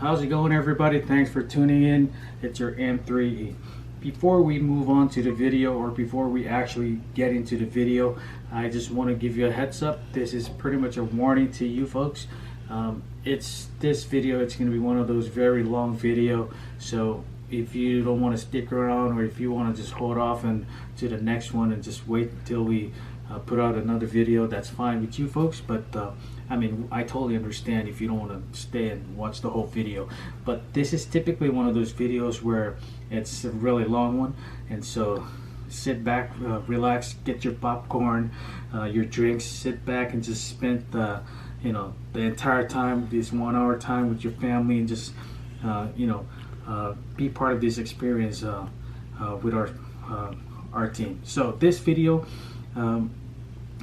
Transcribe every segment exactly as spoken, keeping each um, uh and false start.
How's it going, everybody? Thanks for tuning in. It's your M three E. Before we move on to the video, or before we actually get into the video, I just want to give you a heads up. This is pretty much a warning to you folks. Um, it's this video. It's going to be one of those very long video. So if you don't want to stick around, or if you want to just hold off and to the next one and just wait until we uh, put out another video, that's fine with you folks. But uh, I mean, I totally understand if you don't want to stay and watch the whole video. But this is typically one of those videos where it's a really long one, and so sit back, uh, relax, get your popcorn, uh, your drinks, sit back, and just spend the, you know, the entire time, this one hour time with your family, and just, uh, you know, uh, be part of this experience uh, uh, with our uh, our team. So this video, um,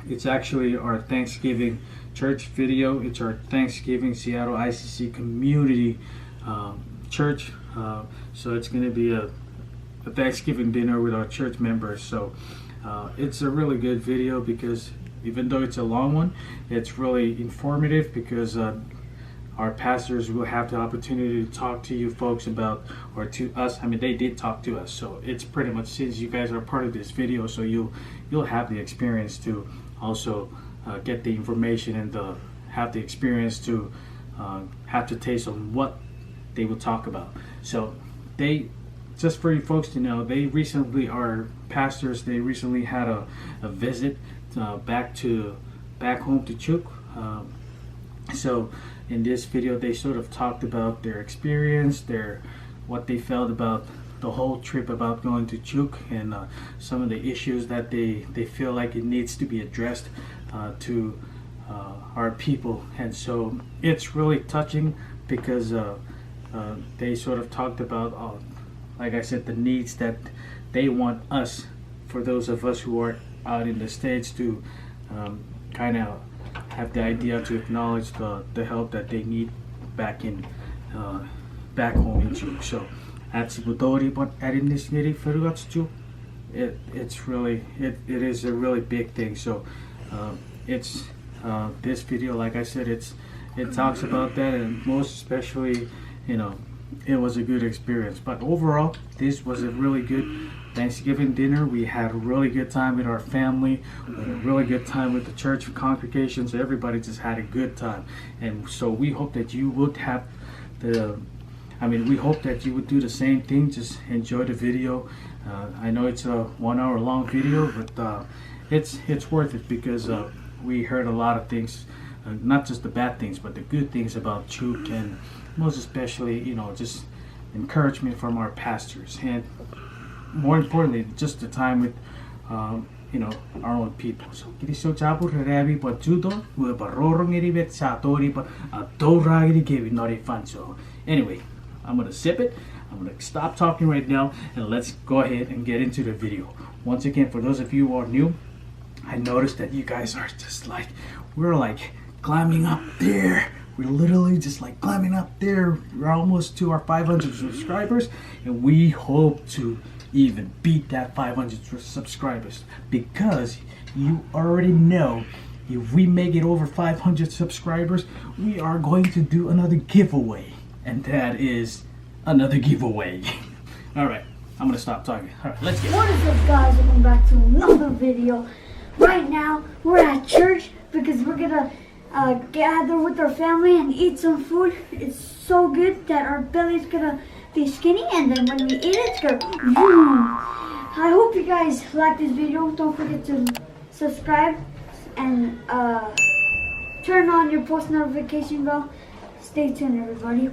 it's actually our Thanksgiving church video. It's our Thanksgiving Seattle I C C community um, church. Uh, so it's going to be a, a Thanksgiving dinner with our church members. So uh, it's a really good video because even though it's a long one, it's really informative because uh, our pastors will have the opportunity to talk to you folks about, or to us. I mean, they did talk to us, so it's pretty much, since you guys are part of this video, so you'll you'll have the experience to also uh, get the information and the have the experience to uh, have to taste on what they will talk about. So they, just for you folks to know, they recently, our pastors, they recently had a, a visit uh, back to back home to Chuuk. Um, so in this video, they sort of talked about their experience, their what they felt about the whole trip about going to Chuuk, and uh, some of the issues that they, they feel like it needs to be addressed uh, to uh, our people. And so it's really touching because uh, uh, they sort of talked about, uh, like I said, the needs that they want us, for those of us who are out in the States, to um, kind of have the idea to acknowledge the, the help that they need back in uh, back home in Chuuk. So, ach sipwe tori pwan aninis ngeni fonuach Chuuk. It it's really it, it is a really big thing. So, um, it's uh, this video, like I said, it's it talks about that, and most especially, you know, it was a good experience. But overall, this was a really good Thanksgiving dinner. We had a really good time with our family, we had a really good time with the church congregations. Everybody just had a good time. And so we hope that you would have the I mean, we hope that you would do the same thing. Just enjoy the video. Uh, I know it's a one hour long video, but uh, it's it's worth it because uh, we heard a lot of things, uh, not just the bad things, but the good things about Chuuk, and most especially, you know, just encouragement from our pastors, and more importantly, just the time with um, you know, our own people. So kinisou chapur ren ami pwan tutor, ue pwan rorong ngeni met sa tongeni pwan atoura ngeni kemi non ei fansoun. Anyway, I'm gonna zip it. I'm gonna stop talking right now, and let's go ahead and get into the video. Once again, for those of you who are new, I noticed that you guys are just like, we're like climbing up there. We're literally just like climbing up there. We're almost to our five hundred subscribers, and we hope to even beat that five hundred subscribers, because you already know if we make it over five hundred subscribers, we are going to do another giveaway. And that is another giveaway. All right, I'm gonna stop talking. All right, let's get What is up, guys? Welcome back to another video. Right now, we're at church because we're gonna uh, gather with our family and eat some food. It's so good that our belly's gonna be skinny, and then when we eat it, it's gonna boom. I hope you guys like this video. Don't forget to subscribe and uh, turn on your post notification bell. Stay tuned, everybody.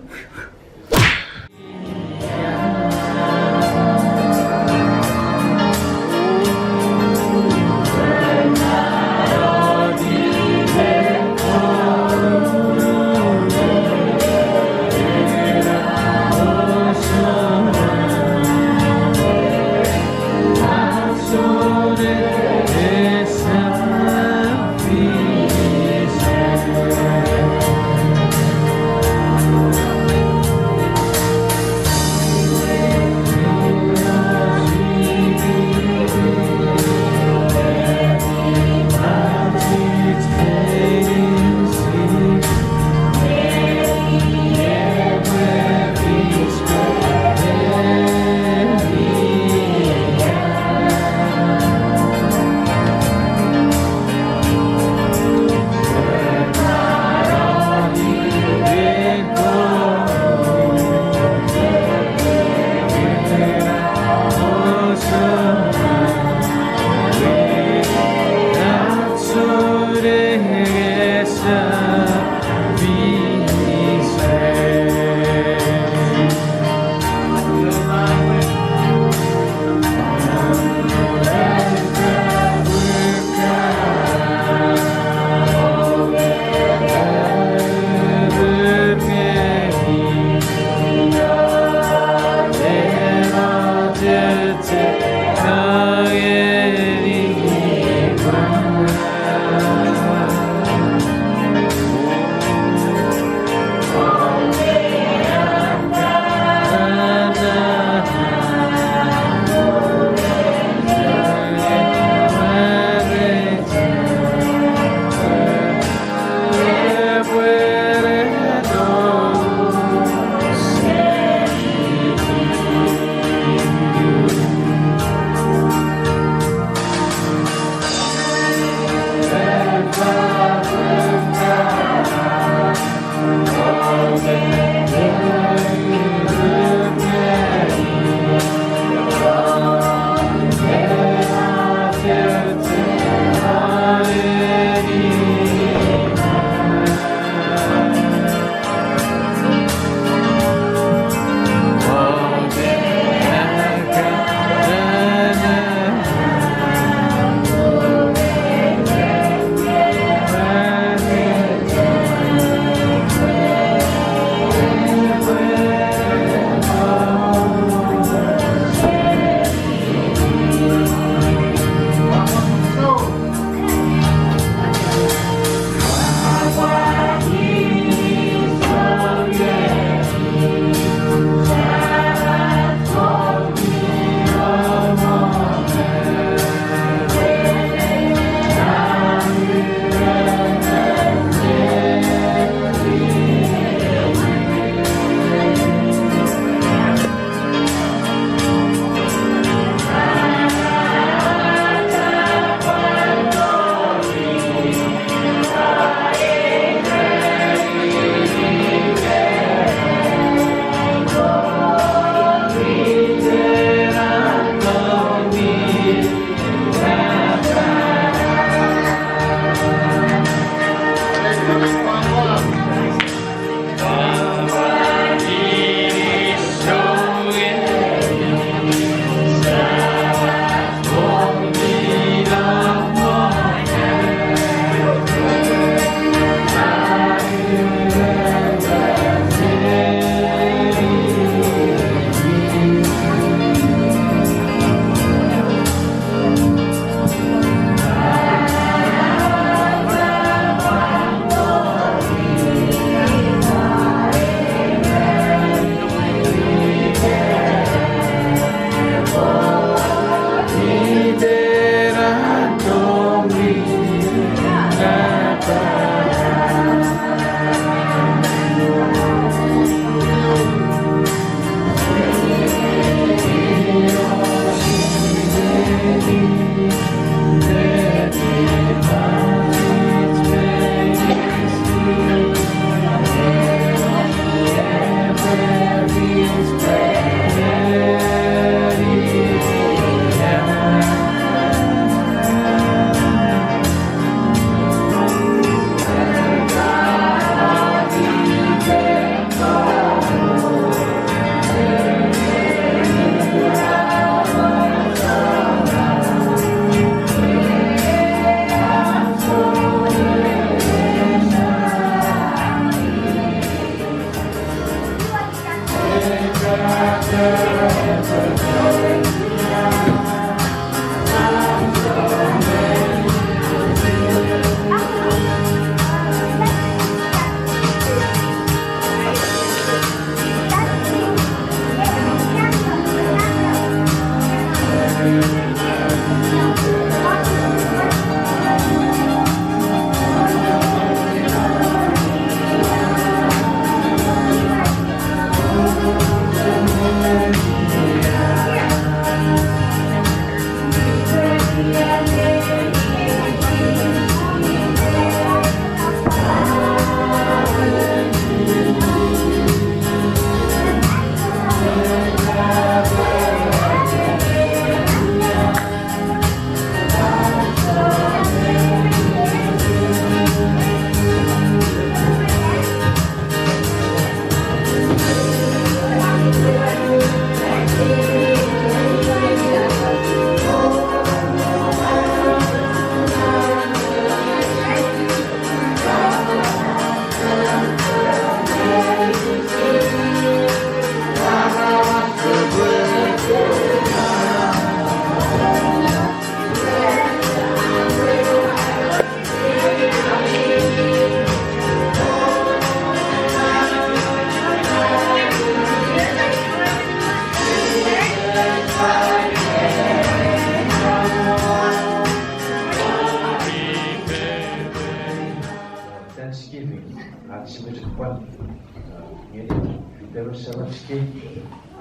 Ngeni, fite me semach kei,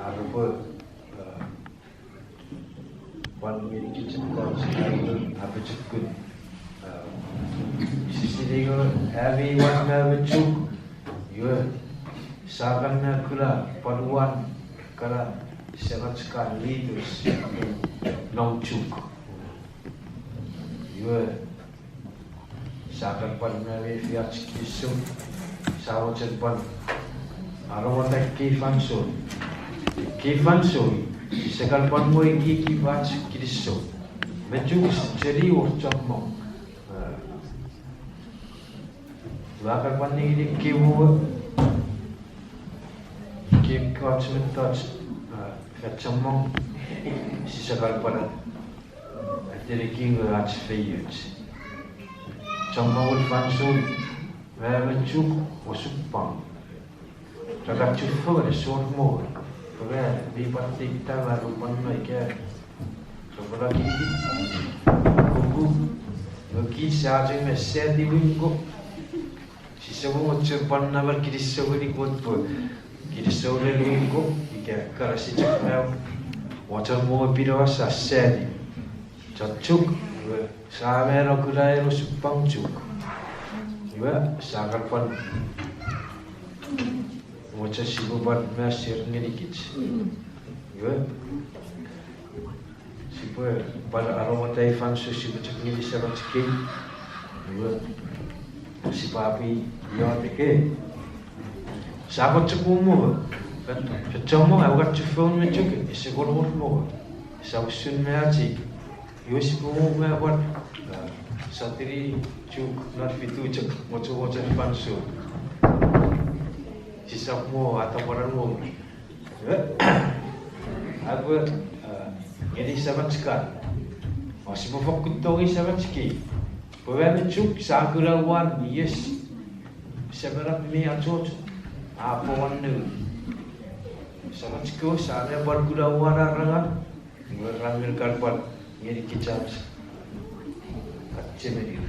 a repwe, a, pwan ngeni kich ekkoch, a, apochokun. A, sise sinei nge ami wan me ami Chuuk, iwe, sa kan ne kuna pwan wan kana semach kan leaders non Chuuk. Iwe, sa kan pwan me mefi ach kinisou, sa mochen pwan aromataki fansoun. Ekkei fansoun, sise kan pwan mo ekieki ach kinisou. Me Chuuk seni wor chommong. A, ua kan pwan nengeni ekkei mo, ekkei ekkoch mettoch, a, fan chommong, sise kan pwan ateneki nge ach feioch. Chommong fansoun, me me Chuuk osupwang. Ra kan chufengen ese wor mo. Pwe mi pwan tekia me rupan me ika. Repwe laki kuku. Nge kich sia chok me seni winko. Sise mo mochen pwan naman kinisou ngeni Kot pwe kinisou ren winko, ika kana sichok me mochen mo pinawa sa seni. Chon Chuuk, iwe, sa mano kuna eno osupwang Chuuk. Iwe, sa kan pwan mochen sipwe pwan me share ngeni kich. Iwe, sipwe pwan aromataki fansoun sipwe chok ngeni semach kei. Iwe, sipwe api iotek. Sa pwan chok mo, pwan, pwan chommong, a, ua kan chufengen me Chuuk, ese kon wor mo. Sa usun me achi. Iwe sipwe mo me pwan, a, sotuni Chuuk non fitu chok mochomochen fansoun. Sisap mo atapwanan mo. Iwe, a pwe, a, ngeni semach kan. O sipwe fokkun tongei semach kei. Pwe me Chuuk sa kuna wan, yes. Semenap mi achocho. A pwan nu. Semach kewe sa me pwan kuna wan arangan. Iwe ra men kan pwan ngeni kich ach chemenir.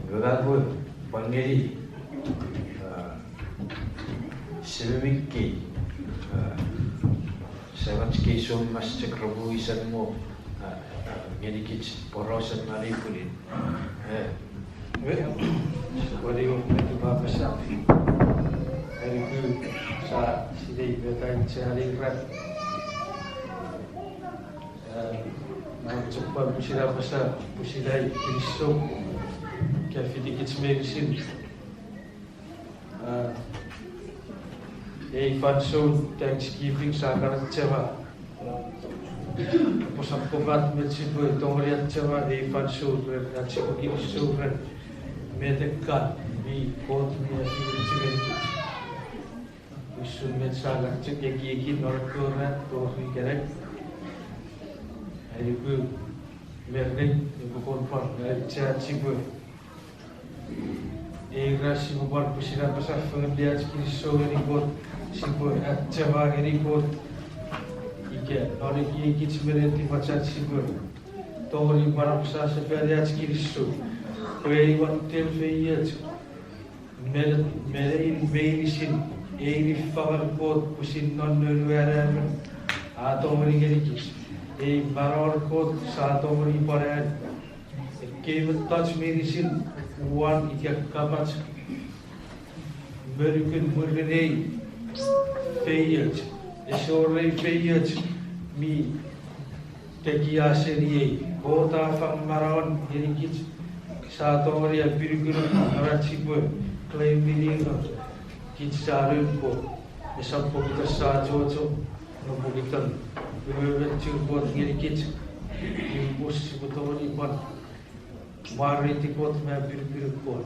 Iwe ka pwe pwan ngeni, a, sememi kei, a, semach kei soun mas chok repwe wisen mo, a, a, ngeni kich porausen non ei pwinin. E, e, pwari wok met upwe apasa. Eri ku sa sinei met ai chani ran. A, ngang chok pwan pwisin apasa pwisin ai kinisou ika fiti kich meinisin. A, ei fansoun Thanksgiving sa kan achema. Pwe sa pwan met sipwe tongeni achema ei fansoun ren ach sipwe kinisou ren met ekkan mi Kot mi afichi ngeni kich. Usun met sa kan chok ekieki non ekkewe ran tori ikenai. Ai pwe me rei, epwe kon pwan, ai chach sipwe. Ei ran sipwe pwan pwisin apasa fengen ach kinisou ngeni Kot, sipwe achema ngeni Kot. Ika non ekiekich me netipach ach sipwe tongeni pwan apasa sefani ach kinisou. Pwe ei watten feioch, me, me nein meinisin, ei niffangen Kot pwisin non Noun we Anaemon, a tongeni ngeni kich. Ei manauen Kot sa tongeni pwan ani ekkei mettoch meinisin, uwan ika kapach, me nukun mwirin ei feioch, ese wor ei feioch mi tekia seni ei. Kot a fang manauan ngeni kich, sa tongeni apinukunuk non ach sipwe claim-ini nge kich sa noun Kot. Esap pokiten sa achocho, nge pokiten ewe met chon Kot ngeni kich, nge pwe sipwe tongeni pwan mwareiti Kot me apinukunuk Kot.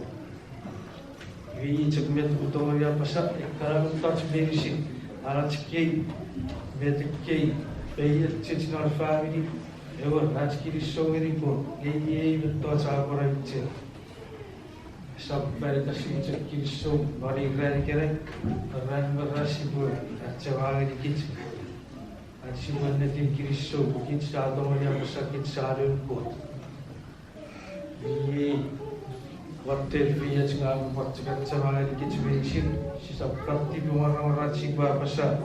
Iwe chok met upwe tongeni apasa, ekkana mettoch meinisin, anach kei, met ekkei, feioch chech non famini, ewer, ach kinisou ngeni Kot, nge iei mettoch a pwan auchea. Esap fan ita sipwe chok kinisou non ei ran ikenai, ran me ran sipwe achema ngeni kich. Ach sipwe ennetin kinisou pwe kich sa tongeni apasa kich sa noun Kot. Iei Watten feioch ngang upwe pwan chok achema ngenikich meinisin, sisap kan tipemwaramwar ach sipwe apasa,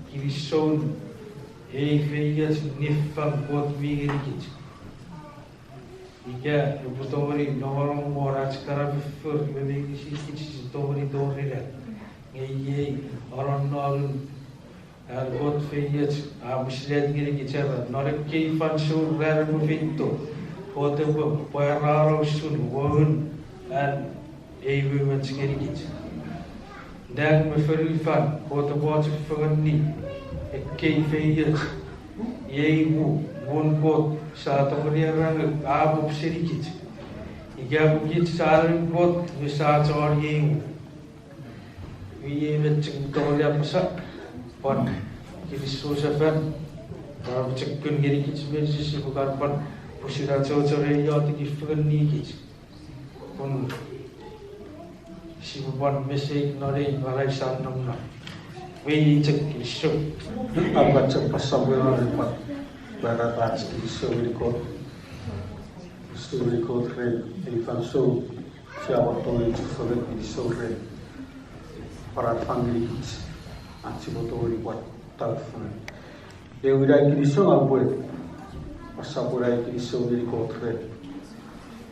kinisou, ei feioch niffang Kot mi ngenikich. Ika epwe tongeni nongonong won ach kana foffor me meinisin kich sise tongeni tori ina. Nge iei anonnonun an Kot feioch a pwisin let ngenikich, era non ekkei fansoun ran epwe feito, Kot epwe pwarano usun woun an ei umoumoch ngenikich. Nang me fonufan Kot epwe achufengeni ekkei feioch. Iei mu, muun Kot sia tongeni era nge a pop senikich. Ika pwe kich sia noun Kot me sia chon iei mu. Iei met chok tongeni apasa, pwan kinisou sefan, pwan pochokun ngenikich meinisin sipwe kan pwan pwisin achocho ne iotekifengenikich. Pun sipwe pwan mesei non ei manau sia nom non. Iwe iei chok kinisou. Aua chok apasa pwe non ei pwan, pwe ach kinisou ngeni Kot. Kinisou ngeni Kot ren ei fansoun sia pwan tongeni chufengen, kinisou ren pwan an fang ngenikich ach sipwe tongeni pwan tau fengen. Ewin ai kinisou, aupwe apasa pwe ai kinisou ngeni Kot ren,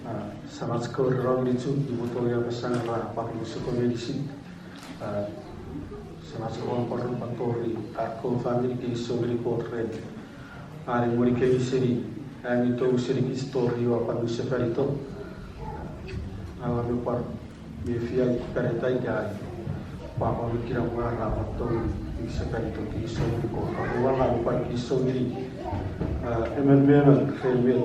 a, semach kewe rong ngeni Chuuk, upwe tongeni apasa nge ra pwan unusoch meinisin, a, semach kewe rong pwan tori ar kewe famini, kinisou ngeni Kot ren an emwenikemi seni ami tou senikich tori ewe pwan niwinsefanito. Aua me pwan mefi ai kanetai ika ai pwapwa me kinamwe ra pwan tongeni niwinsefanito, kinisou ngeni Kot. Aruan, aua pwan kinisou ngeni, a, emon me emon ren met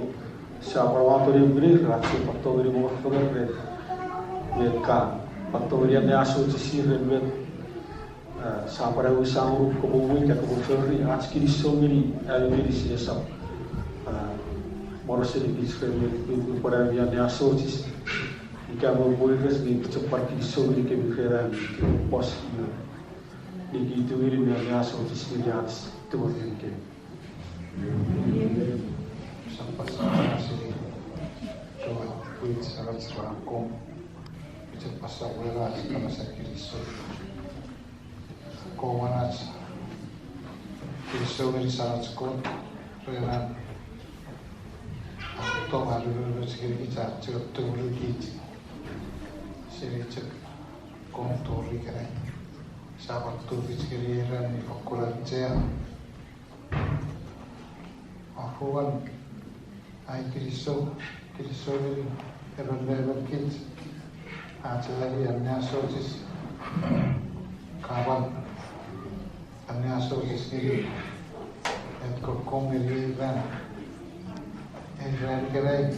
sia pwan wato ne pwini, ra chok pwan tongeni mongo fengen ren met ka pwan tongeni anneasochisi ren met, a, sia pwan awisa ngonuk kopwe ika kopwe fori. Ach kinisou ngeni ami meinisin esap, a, mono senikich ren met mi pwan ami anneasochis ika mo weires, nge kich chok pwan kinisou ngenikemi ren ami pos me nikitu ngeni me anneasochis ngeni ach tingor ngenikemi. Sap apasa seni kewe pwich, semach kewe rong akkom, kich chok apasa pwe ach kapasen kinisou. Akkom, ach kinisou ngeni Samach Kot ren an tong an umoumoch ngenikich, ach chok tumunu kich seni chok akkom tori ikenai. Sia pwan tufich ngeni ei ran mi fokkun auchea. Aruan, ai kinisou, kinisou ngeni emon me emon kich ach ani anneasochis, ka pwan anneasochis ngeni, et kokko ngeni ei ran, ei ran ikenai.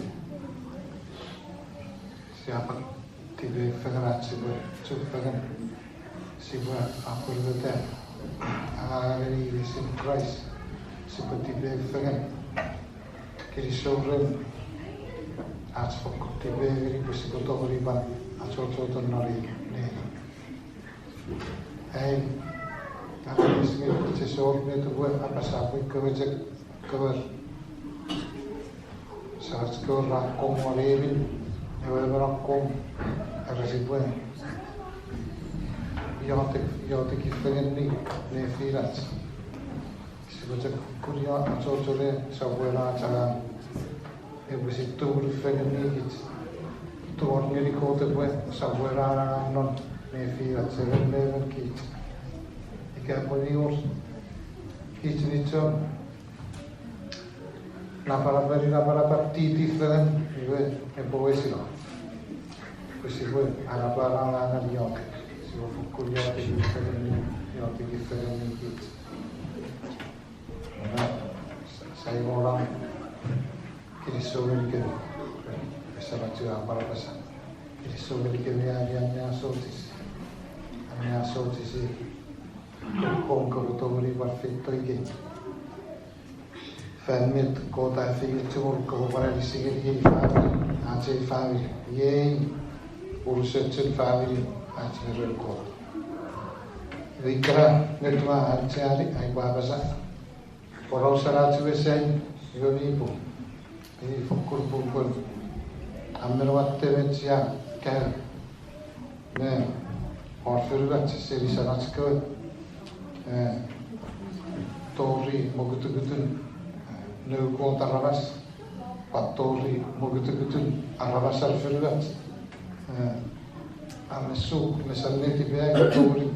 Sia pwan tipefengen ach sipwe chufengen, sipwe apwonueta angangen inisin Kraist, sipwe tipefengen. Kinisou ren ach fokkun tipefengen pwe sipwe tongeni pwan achocho non ei neni. Ai, ananis ngeni chesor met upwe apasa pwe kewe chok kewe semach kewe ra akkom won ei ran, ewe emon akkom, era sipwe iotek, iotekifengeni nefinach. Sipwe chok fokkun io achocho ne sopweno ach angang. Epwe pwisin tumunu fengeni kich. Tumunu ngeni Kot epwe sopweno an angang non nefinach emon me emon kich. Ika pwe mi wor kich mi chon napanapeni napanapan titi fengen, iwe epwe wesino. Pwe sipwe anapano angangen iotek. Sipwe fokkun iotek fengeni, iotek fengeni kich. Ena, sa-, sai moran kinisou ngenikemi. Ese machu a pwan apasa. Kinisou ngenikemi ami anneasochis. Anneasochisi. Kon kopwe tongeni pwan feito ikei. Fan met Kot a efeiochu ngonuk kopwe pwan anisi ngeni ei famini, ach ei famini, iei unusochun famini ach me ren Kot. Iwe ikkena met ua aucheani ai upwe apasa, porausen ach we sai, iwe mi pung, mi fokkun pung pun. A men watte met sia Ka ne, wor fonuach seni semach kewe, eh, tori mokutukutun, eh, noun Kot aramas, pwan tori mokutukutun aramas ar fonuach, eh, a mesuk me sanneti peang tori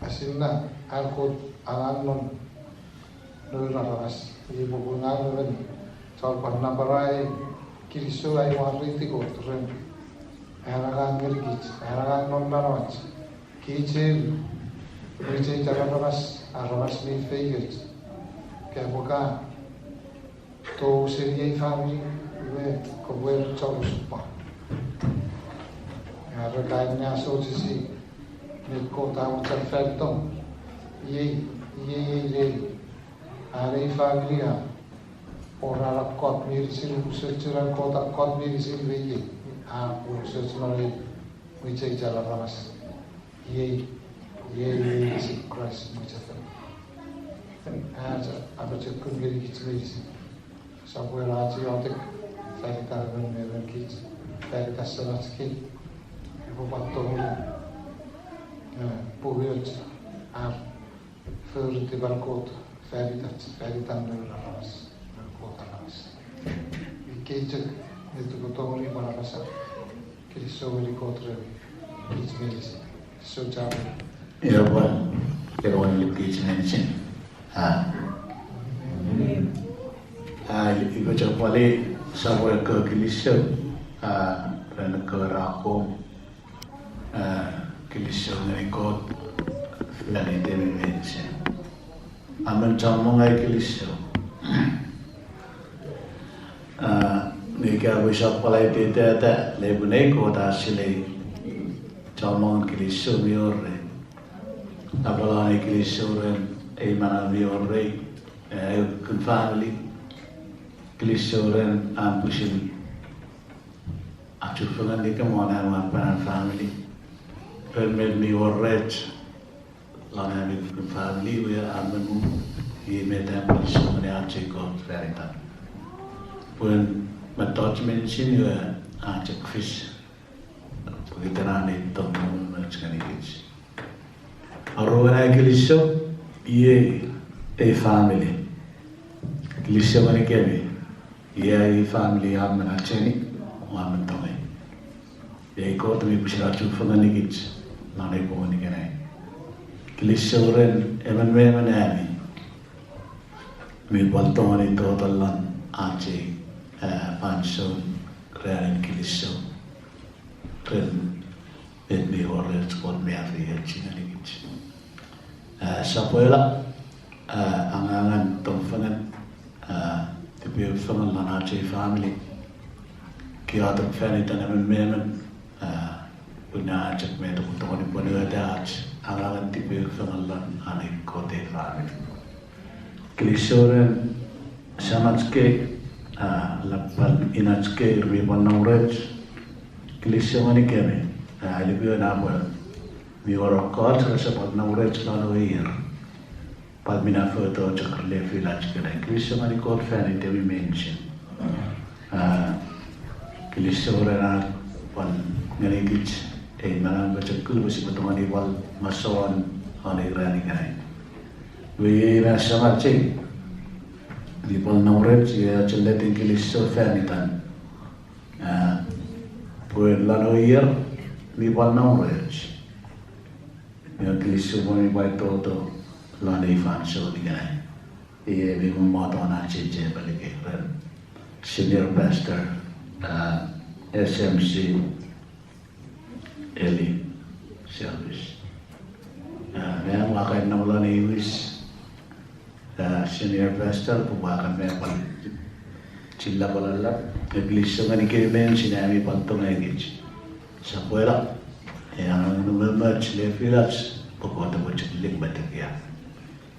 asinna an Kot angang non noun aramas. Iei popun ngang emon chon pwan napanaei kinisou ai uwareiti Kot ren an angang ngenikich, an angang non manauach. Kich eu mwicheitan aramas, aramas mi feioch. Ka pwe ka tou seni ei famini, iwe kopwe chon osupwang. Are ka anneasochisi met Kot a mochen fan itom, iei, iei, iei, iei, an ei famini a wor an kokkot meinisin, unusochun an Kot kokkot meinisin, iwe iei a unusoch non ei mwicheitan aramas. Iei, iei, iei Jises Kraist mwichefen. Ach apochokun ngenikich meinisin. Sopweno ach iotek fan itan emon me emon kich, fan itan semach kei, epwe pwan tongeni, eh, pwung och ar fori tipen Kot fan itach, fan itan noun aramas, noun Kot aramas. Ikkei chok met upwe tongeni pwan apasa. Kinisou ngeni Kot ren kich meinisin. Kinisou chapur. Ina pwan, ina pwan kich meinisin. A. A, ifa chok pwal sopweno ekkewe kilisou, a, ren ekkewe ra akkom. A, kilisou ngeni Kot fan itemi meinisin. A men chommong ai kilisou. A, nge ika pwe sap pwal aiteta, lepwin ei Kot a silei chommongun kilisou mi wor rei. Apwal won ei kilisou ren ei manau mi wor rei, e, ei kukkun family. Kilisou ren an pwisin achufengen nikem won an wan panan family. Ren met mi wor rech lon ami kukkun family, iwe a men mu, iei met am kilisou ngeni ach ei Kot fan itan. Pwe mettoch meinisin iwe a chok fis pokiten an ei tong mi much ngenikich. Aruen ai kilisou, iei ei family. Kilisou ngenikemi, iei ei family a men acheni, a men tongei. Iei Kot mi pwisin achufengenikich non ei pwon ikenai. Kilisou ren emon me emon ami mi pwal tongeni totolon ach ei, eh, fansoun ranin kilisou ren met mi wor rech Kot mi afeiochu ngenikich. Eh, sopwelo, eh, angangen tongfengen, eh, tipeeu fengen lon ach ei family. Kiotek fan itan emon me emon, eh, pun a chok met upwe tongeni pwonueta ach angangen tipeeu fengen lon an ei Kot ei family. Kilisou ren semach kei, a, lapal inach kei ir mi pwal nom rech. Kilisou ngenikemi, a, lipwen a pwe mi wor ekkoch rese pwal nom rech lon ei ier. Pwal mi nafoto chok lefilach ikenai. Kilisou ngeni Kot fan itemi meinisin. A, kilisou ren an pwal ngenikich ei manau pochokul pwe sipwe tongeni pwal masouan lon ei ran ikenai. Iwe iei ina semach ei mi pwal nom rech, iei ach ennetin kilisou fan itan. A, pwe lon ei ier mi pwal nom rech. Iwe kilisou pwe mi pwal toto lon ei fansoun ikenai. Iei mi mommot won ach ei chapel ikei ren Senior Pastor, a, S M C Eli Selvis. A, me ua kan nom lon ei wis, a, Senior Pastor, pwe ua kan me pwal chillapalala, e, kilisou ngenikemi meinisin ami pwal tongeikich. Sopwelo, e, angang mi much lefilach, pwe Kot epwe chok lik me tekia.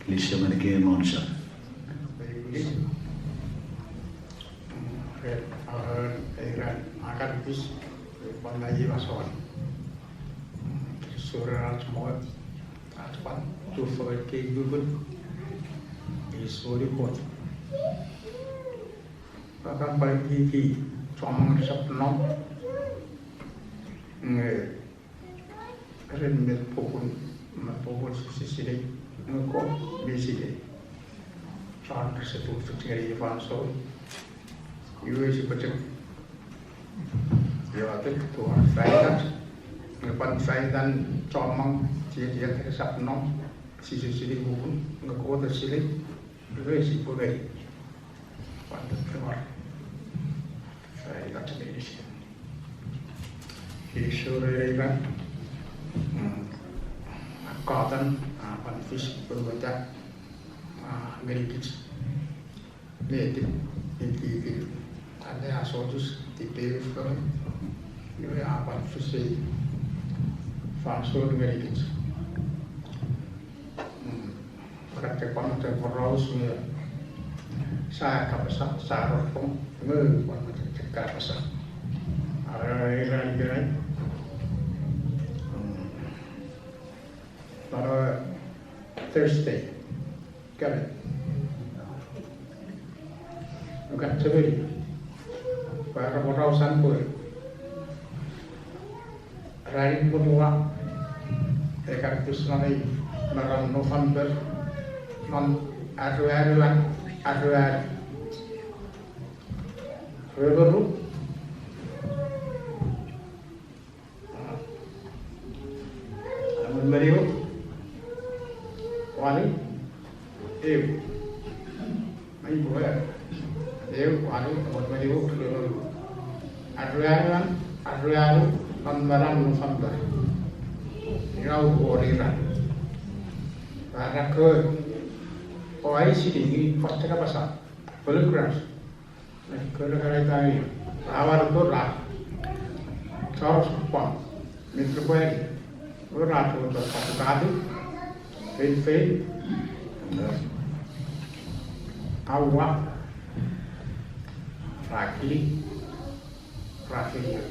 Kilisou ngenikemi meinisin. Ren, a, ei ran a kan fis, pwan ngang ua song. Kilisou ren ach mot, ach pwan chufengen kei kukun. Kilisou ngeni Kot. Ua kan pwan ekieki Chommong resap nom. Nge ren met popun, met popun sise sinei, nge Kot mi sinei. Chon rese tufich ngeni fansoun. Iwe sipwe chok iotek tori faitach. Nge pwan faitan chommong chiechiet resap nom. Sise sinei popun, nge Kot e sinei. Iwe sipwe ngeni. Pwan tungor. Faitach meinisin. Kinisou ren ei ran. Mm. Koten, a, pwan fis pwe weta, a, ngenikich. Netip, netipin. Ane asochis tipeeu fengen. Iwe a pwan fis ei fansoun ngenikich. Mm. Kate pwan te poraus nge sa kapasa, sa rorong, nge pwan te kapasa. Are ira ikenai. Mm. Are Thursday. Kale. Nuka chemeni. Pwe ra porausan pwe ranin mutua, e kan fis non ei maram November, non aruanuan, aruan. Reveru. Engon me nimu, wanu, eu. Mai pwe, eu, wanu, engon me nimu, reveru. Aruanuan, aruanu, non maram November. Ina uwori ran. Ra ra ko, o ai sini, ni pwan te kapasa. Polygraph. Kore karaita ngeni. Ra war to ra. Charles Pwan. Mister Pwani. Ra to to fatukatu. Faith, faith. Aua. Ra kili. Ra kili. Ra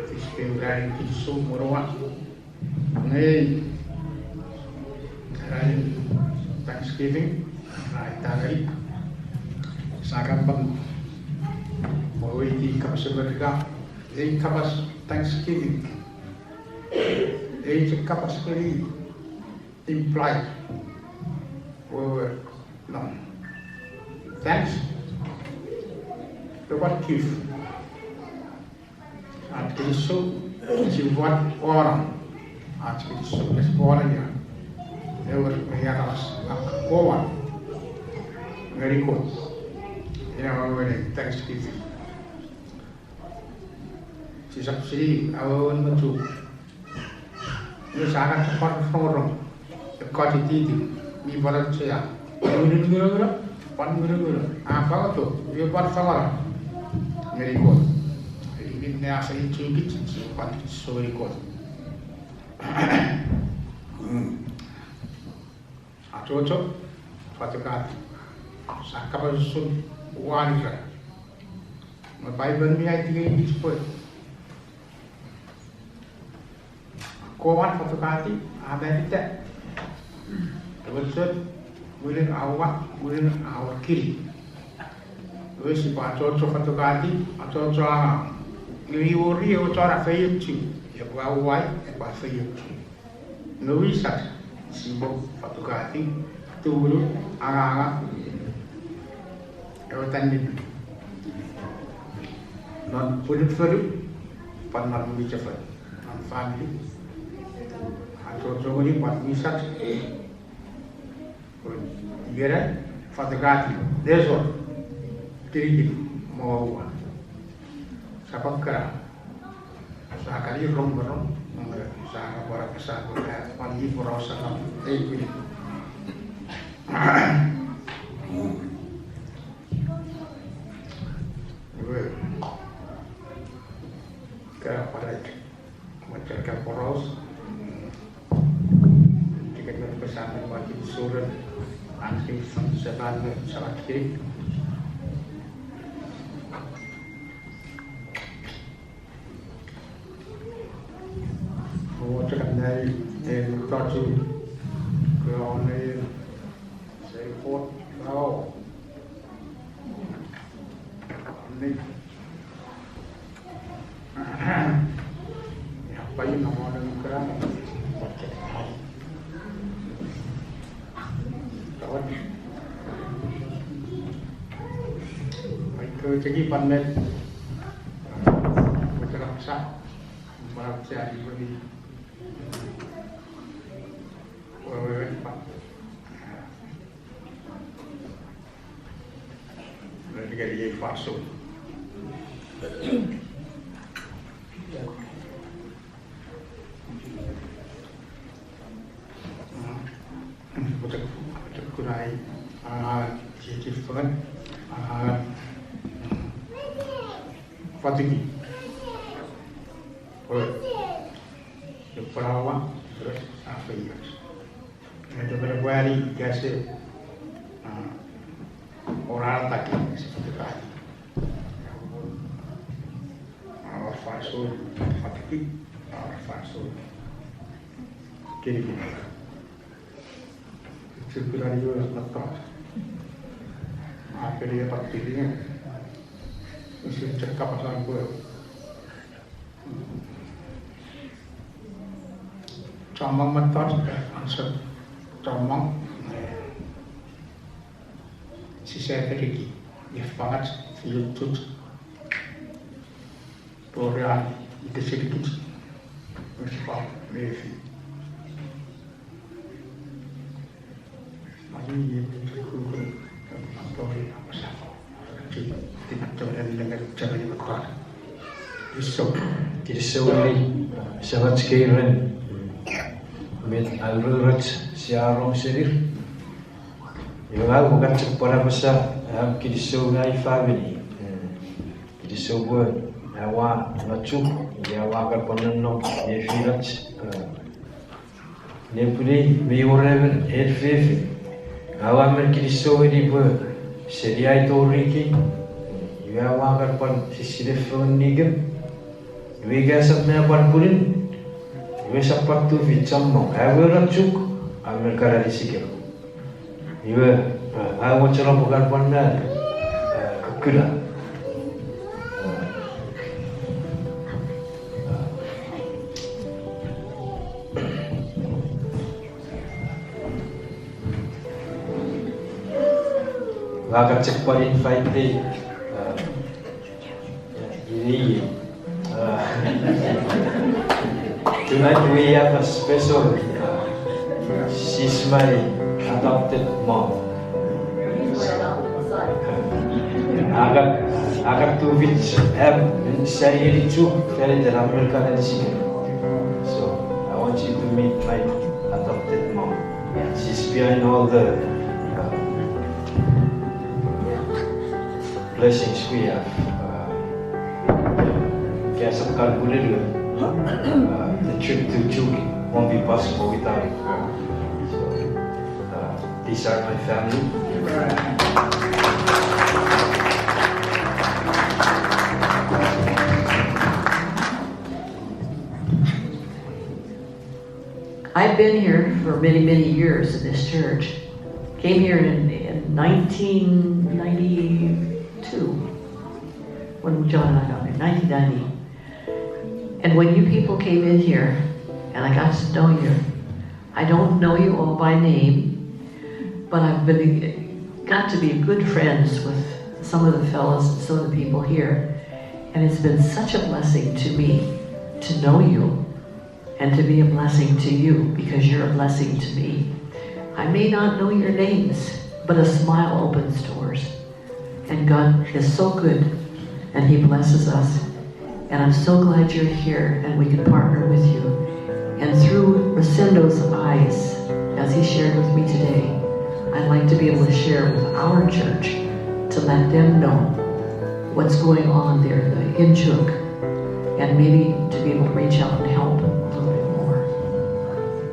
kili. Ra kili. Nge, ran Thanksgiving, ra itangeni, sa kan pwan weweiti kapasen Merika, ei kapas Thanksgiving, ei chok kapas ngeni imply, wewe, no. Thanks, wewe give. Ach kinisou, sipwe pwan honor. Ach kinisou, sipwe pwan honor ia. Ewer, me ia kapas, ak kowan. Ngeni Kot. Ina wewen ei Thanksgiving. Sisap sini, awewen me chuk. Nge sa kan chok pwan rongorong. Ekkoch ititin, mi pwan auchea. Ngununguno, pwan ngununguno. A pwan to, mi pwan fangara. Ngeni Kot. Iwe ne asa ichukich, si pwan so ngeni Kot. Mm. Achocho, fatukati. Sa kapas usun wanira. Me Bible mi aiti ngeni kich pwe kowan fatukati, a marita. Ewe chok, mwirin aua, mwirin aua kiri. Ewe sipwe achocho fatukati, achocho a, nge iwe ori ewe chon a feiochu, epwe auai, epwe feiochu. Nge wisach, sipwe fatukati, tumunu, anganga, ewe tanip. Non pwinin fonu, pwan non mwichefen, non family. Achocho ngeni pwan wisach. Ikenai, fatukati, nesor, kirikin, mo ua. Sapakka. Sa kali rong me rong, sa kapara, sa kapara, pwan i poro sa kam, ei kuni. Iwe. Ka pare. Mwacher ka poraus. Tiket me tupe samen mwakin suren. Ansi fan setan me sabat kei. Owo chekan nai, eh, mutatu. Kwe on, eh, sei fort, no. Ia, paiu na mwanong kera, kawan. Ai ko cheki pan met, ko cheki sa, mara sa di bodi. Wewe pa. Ngeni ei fansoun. Pochok, pochokun ai, a, chiechi fengen, a, fatiki. Wewe, epwe pwarawa, wewe, a feioch. Nge tepere pwari kese, a, orara taki, se fatiki. A, fansoun, fatiki, a, fansoun. Kirikin. Chukuna iwe matto. A, kiri e fatiki. Usun chok kapasan pwe chommong mettoch, answer, chommong, eh, sise feniki, ifa ngach, fiutuch, porian, ite silikich, uspa, mefi. Kinisou. Kinisou ngeni semach kei ren met aurourach sia rong senir. Iwe ngang ua kan chok pwan apasa, am kinisou ngeni famini. Kinisou pwe aua ngachuk, iwe aua kan pwan nonnom nefinach. Nepwinei mi wor emon en fefin. Aua men kinisou ngeni pwe seni ai tori ikei, iwe aua kan pwan sisine fengen nikem. Iwe ika esap me pwan pwinin, iwe esap pwan tufich chommong. Aua ngachuk, a men kan anisikem. Iwe, a, aua mochen pwe kan pwan na, a, kukuna. Ua kan chok pwan invite, uh, ini, uh, tonight we have a special, uh, she's my adopted mom. Akan, akan tufich, em, sani ngeni Chuuk, fan iten American and Chicken. So, I want you to meet my adopted mom. She's behind all the, uh, blessings we have. Uh, ika esap kan pwinin, uh, the trip to Chuuk won't be possible without it. So, uh, these are my family. I've been here for many, many years in this church. Came here in, in nineteen ninety-two, when John and I got married, nineteen ninety. And when you people came in here, and I got to know you, I don't know you all by name, but I've been, got to be good friends with some of the fellows and some of the people here. And it's been such a blessing to me to know you and to be a blessing to you because you're a blessing to me. I may not know your names, but a smile opens doors. And God is so good, and He blesses us. And I'm so glad you're here, and we can partner with you. And through Rosendow's eyes, as he shared with me today, I'd like to be able to share with our church to let them know what's going on there in Chuuk, and maybe to be able to reach out and help a little bit more.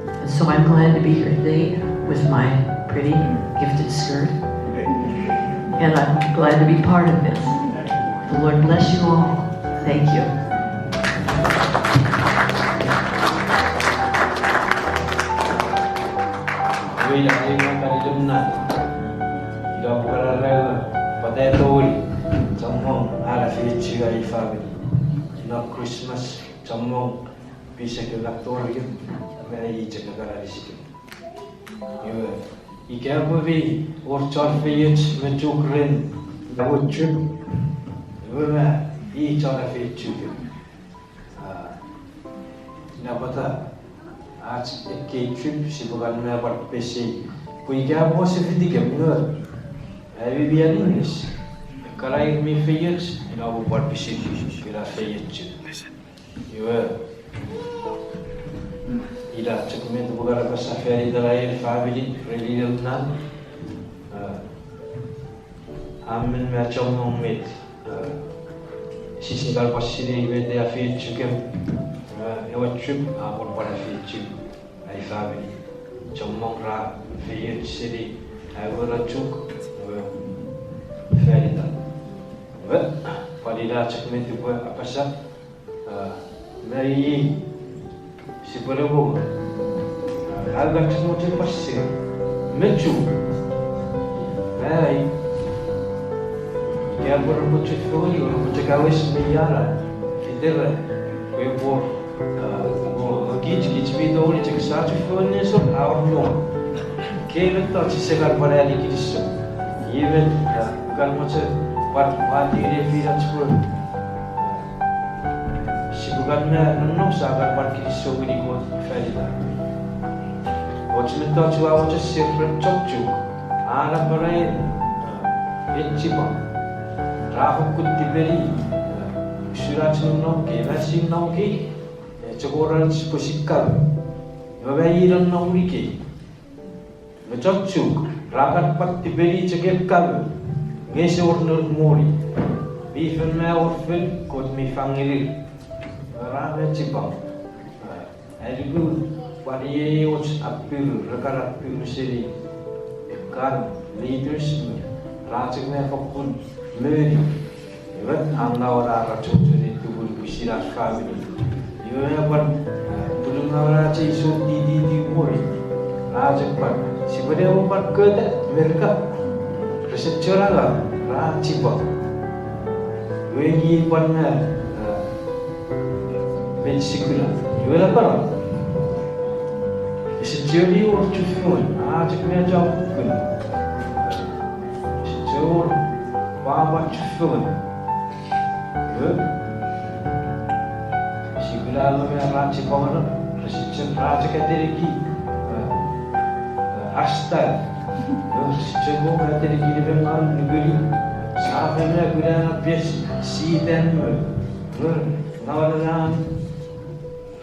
And so I'm glad to be here today with my pretty gifted skirt. And I'm glad to be part of this. The Lord bless you all. Thank you. Iwe ina, iwe ina, ina pukara rewa, pate tori, chommong, ara. Ai famini, non Christmas, chommong pisekin aktorium, me i chok ekkana lisikin. Iwe, ika pwe mi wor chon feioch me chuk ren, na wor chuk, iwe me i chon feioch chuk. Ah, ina pwata ach ekkei trip sipwe kan me pwan pesei. Pwe ika pwe ese fitikem nge, ami mi aninnis, ekkana ir mi feioch, ina pwe pwan pwisin ina feioch chok. Iwe, ina chok met upwe kan apasa fan itan ai famini ren inen nan. Ah, a men me chommong met, ah, sise kan pwan sinei met a feioch chukem, ah, ewe trip a pwan pwan feioch chuk ai famini. Chommong ra feioch seni ai we ra chuk, ah, fan itan. Iwe, pwan ina chok met upwe apasa, ah, me i, sipwe ne mongo. Ah, a kan chok mochen pwan share me chuk. Me i, ika pwe repwe chufengen, repwe chok awes me iana, fitera, pwe epwe wor, ah, mo, mo kich, kich mi tongeni chok sa chufengen nesor, a wor mo. Ekkei mettoch sise kan pwan ani kinisou. Iwe, ah, kan mochen pwan, pwan tine finach pwe sipwe kan me nonnom sa kan pwan kinisou ngeni Kot fan itan. Och mettoch ua mochen share ren chon chuk, a napanapen, ah, echipwang. Ra fokkun tipeni, ah, usun ach nonnom kei, me ach nonnom kei, e, chok wor ach pwisin kamo. Iwe me i nonnom ikei. Me chon chuk, ra kan pwan tipeni chok ekkewe, nge ese wor nour moni. Mi fen me wor fen Kot mi fangenir. Ra me chipwang. Ai nuku pwan iei och appiru, re kan appiru seni ekkan leaders me, ra chok me fokkun moni. Iwe, a ngaw ra ra chochon ne tumun pwisin ar famini. Iwe, pwan, eh, pulungaw ra chok iso tititi wori. Ra chok pwan, sipwe ne pwan kota Merika. Rese chon angang, ra chipwang. Iwe, i pwan, eh, met sikula. Iwe, la pwan. Ese choni wor chufengen, a chok me chon kukkun. Ese chon wor pwapwan chufengen. Iwe, sikula me ra chipwang, rese chok, ra chok ateneki, eh, eh, hashtag. Iwe, rese chok mo ateneki nemengaw nukuni. Sa fen me kuna na pes sitan me. Iwe, ngaw na,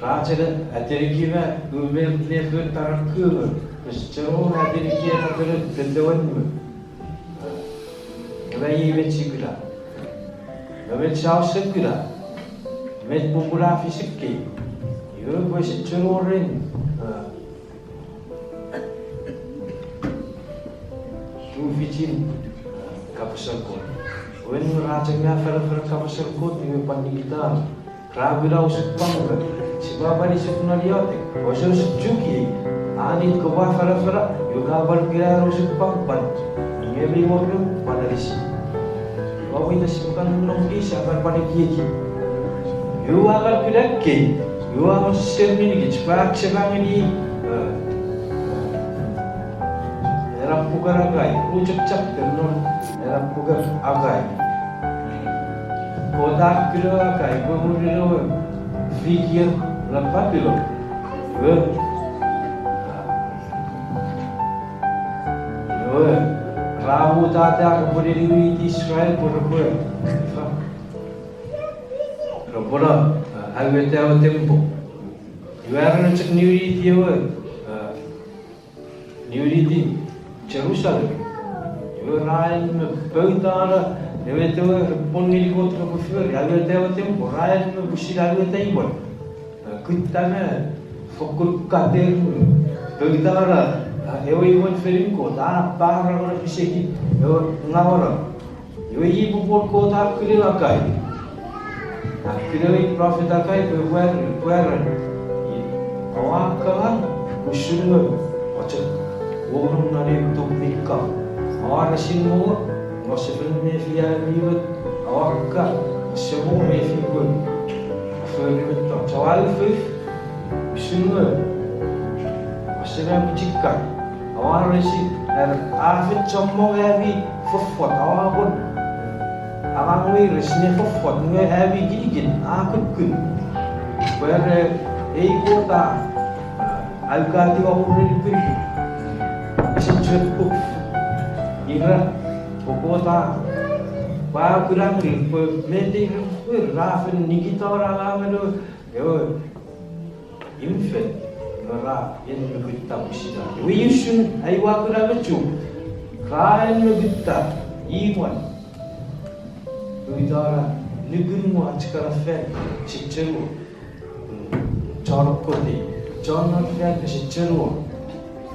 ra chok ateneki me, umer nefo tarakku me. Rese chok mo ateneki na pene petewen me. Iwe, i met sikula. Iwe met sa ause kuna. Met pupula fis ekkei. Iwe pwe ese chon wor ren, eh, tufichin, eh, kapasen Kot. Iwe nge ra chok me afanafana kapasen Kot, iwe pwan nikitano. Ra kuna osupwang me, sipwe pwan isuk non iotek, ouse osukchuki, a nin kopwe afanafana, iwe ka pwan kuna osupwang pwan, nge mi wor ren pwan anisi. Iwe ita sipwe kan nonnom kei, sa kan pwan ekieki. Iwe a kan kuna ekkei, iwe a mo sisemi nikich, pwe a chema ngeni, eh, ena puken Akai, ru chok chapter non ena puken Akai. Kot a kuna Akai pwe mwirin ewe fikier non Babilon. Iwe, iwe, ra mutata repwe niwiniti Israel pwe repwe, repwe no, a, aueta ewe tempel. Iwe, are chok niwiniti ewe, a, niwiniti Jerusalem. Iwe ra en me poutano, ewe tewe repwe pwon ngeni Kot repwe fori, aueta ewe tempel, ra en me pwisin aueta imwan. Kutta me fokkun kater me poutano, ewe imwen fenin Kot, a parano piseki ewe ngawono. Iwe i popun Kot a kuna Akai. A kuna ewe prophet Akai pwe pwar-, pwaren. Oua kan usun ewe, oua chok wonong non ewe tok mi kaw. Oua resin mo, oua sefan mefi ami wet, oua kan Semo mefi pwe fori mettoch. Oua ufouf, usun nge, ese mwo pwichikar. Oua resi, er, a fen chommong ami fofot, oua kon. Angang weires ne fofot, nge ami kinikin, a kukkun. Pwe, e, ei Kot a, a ukati wa mureni pwipwi. Ese chok puk. Ira, pwe Kot a, pwe a kuna ngeni, pwe met ei ren pwe ra fen nikitano angangen ewe, ewe imfen, nge ra en me kutta musita. Iwe usun, ai ua kuna me chuk, ra en me kutta, imwan. Uitara, nukun mo ach kana fan, sichero. Chon kote, chon non fan, sichero.